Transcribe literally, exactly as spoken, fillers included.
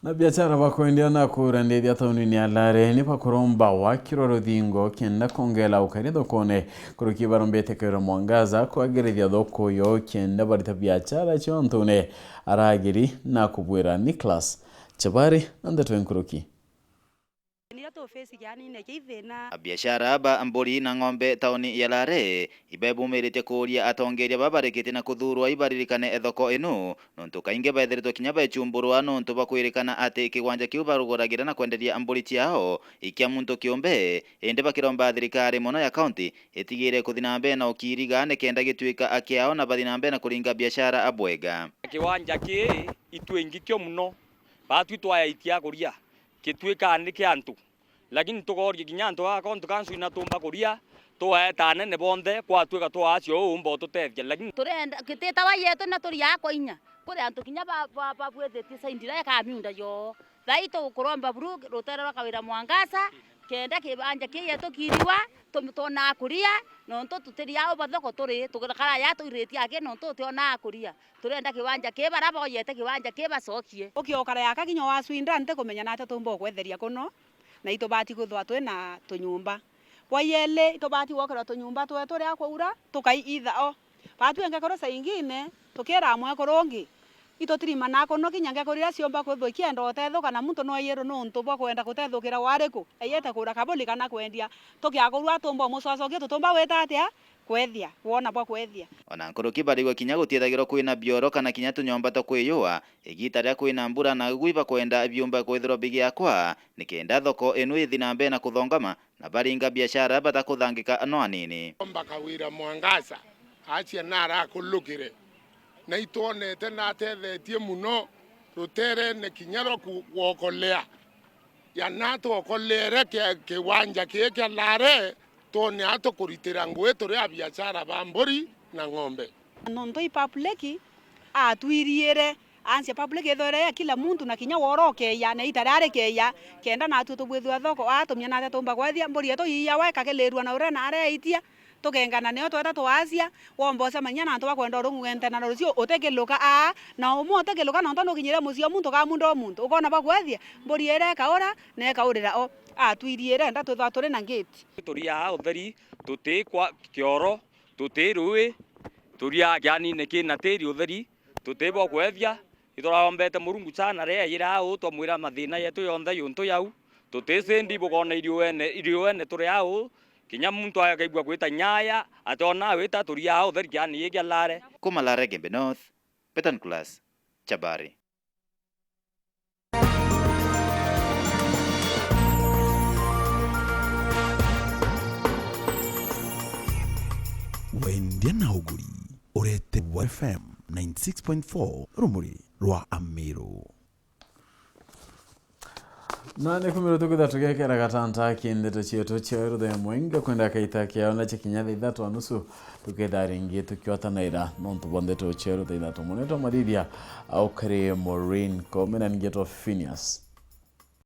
Abiashara bakwendia na kurandiria taunini ya Lare ni bakuromba wakirwa ruthingo kenda kongela ukari thokone. Kuruki barombete Kawira Mwangaza kwagirithia thoko yo kenda barita biashara ciontune aragiri na kubwira Nicholas Chabari na ndeto enkuruki. Niyo tu face kianine kia ithina. Abiashara ba mburi na ng'ombe tauni ya Lare ibebumiritie kuuria atongeria babarikite na kuthuurwa ibaririkane thoko inu, nontu kaingi bethiritwe kinya bechumburwa nontu bwa kwirikana ati kigwanja kiu baruguragira na kwenderia mburi ciao ikia muntu kiumbe, indi bakiromba thirikari mono ya kaunti itigire kuthi na mbere na ukiriga nikenda gituika kiao na bathi na mbere na kuringa biashara bwega. Kiwanja kii itwingi kio muno, batwi twayaitia kuria. Gituikaa ni kia antu. Lakini tukoria kinya antu a county council ina tumba kuria, twaeta anene bonthe, kwatwika twaacio uu umba ututethia. Lakini turenda gititawa yetu na turiaa kwa inya. Kuri antu kinya ba-, ba-, babwithitie saindi iria ikaa miunda yoo. Thai tukuromba buru rutere rwa Kawira Mwangaza, kenda kibanja kii yetu kiriwa, tum-, twonaa kuria, nontu tutiriaa uba thoko turi, tukara ya tuiritie aki, nontu tutionaa kuria. Turenda kiwanja kii, baria boyete kiwanja kii bacokie. Ukiokara yaka kinya waswinda, ntikumenya nate tumba ukwetheria kuno, na itubati kwithirwa twi na tunyumba. Bwa yeli, itubati gwokerwa tunyumba twetu riria kwaura, tukai either or. Batwi ngekuru saa ingine, tukira mwekuru ungi, itutirimana kuno kinya ngekuru iria ciumba kwithirwa ikienda utethukana, muntu no yirwe nuntu bwa kwenda kutethukira wariku, eyete kura kabuli kana kwendia. Tukiakurwa tumba umucocokia, tutumba gwita atia? Kwethia, wona bwa kwethia. Ona nkuruki barigwa kinya gutiethagirwa kwina bioro kana kinya tunyomba twa kwiyua, igita riria kwina mbura na agui bakwenda biumba kwithirwa bigiakwa, nikenda thoko inu ithi na mbere na kuthongama na baringa biashara batakuthangika no anini. Omba Kawira Mwangaza, acia na arakulukire, na itwonete na atethetie muno ruterene kinya rwa ku-, gwokolea. Ya na twokoleere kia-, kiwanja kii kia Lare, twone a tukuritira ngui turi a biashara ba mburi na ng'ombe. Nontu i public atwiriire, ansia public ithwire ya kila muntu na kinya woro ukeya, na ita riria rikeya, kenda natwi tubwithua thoko, atumia nate tumba kwethia, mburi yetu iiyawa ikakilirua na uria nare aitia, tukengana nio tweta twacia, womba ucemania na antu bakwenda urungu gentena na rucio utikiluka aa, na umwe utikiluka nontu nukinyire mucii o muntu kamunda o muntu, ukona bwa kwethia, mburi iria ikaura na ikaurira o, atwiriire nda twithwa turi na ngiti. Turiaa utheri, tutikwa kioro, tuti rui, turiaa kianine kina tiri utheri, tuti bo kwethia, ituraombete Murungu sana ria yira au, twamwira mathina yetu yonthe yuntu yau, tuti sindi bukona iriuene, iriuene turi au, kinya muntu akaigua gwita nyaya, atona wita turiaa utheri kiani igia Lare. Kuma Lare Gembe North, Betan Class, Chabari. Wendia na uguri, urete wa F M ninety six point four, rumuri rwa Amiru. Na ni kumiro tukitha tugekera gatanta ki ndeto cietu cia ruthe mwenge kwenda kaita kiao na cia kinya thaa ithatu na nusu, tuketha ringi tukiotanaira nontu bwa ndeto cia ruthe ithatu. Munene twa mathithia, au kari Maureen Kome na ningi twa Phineas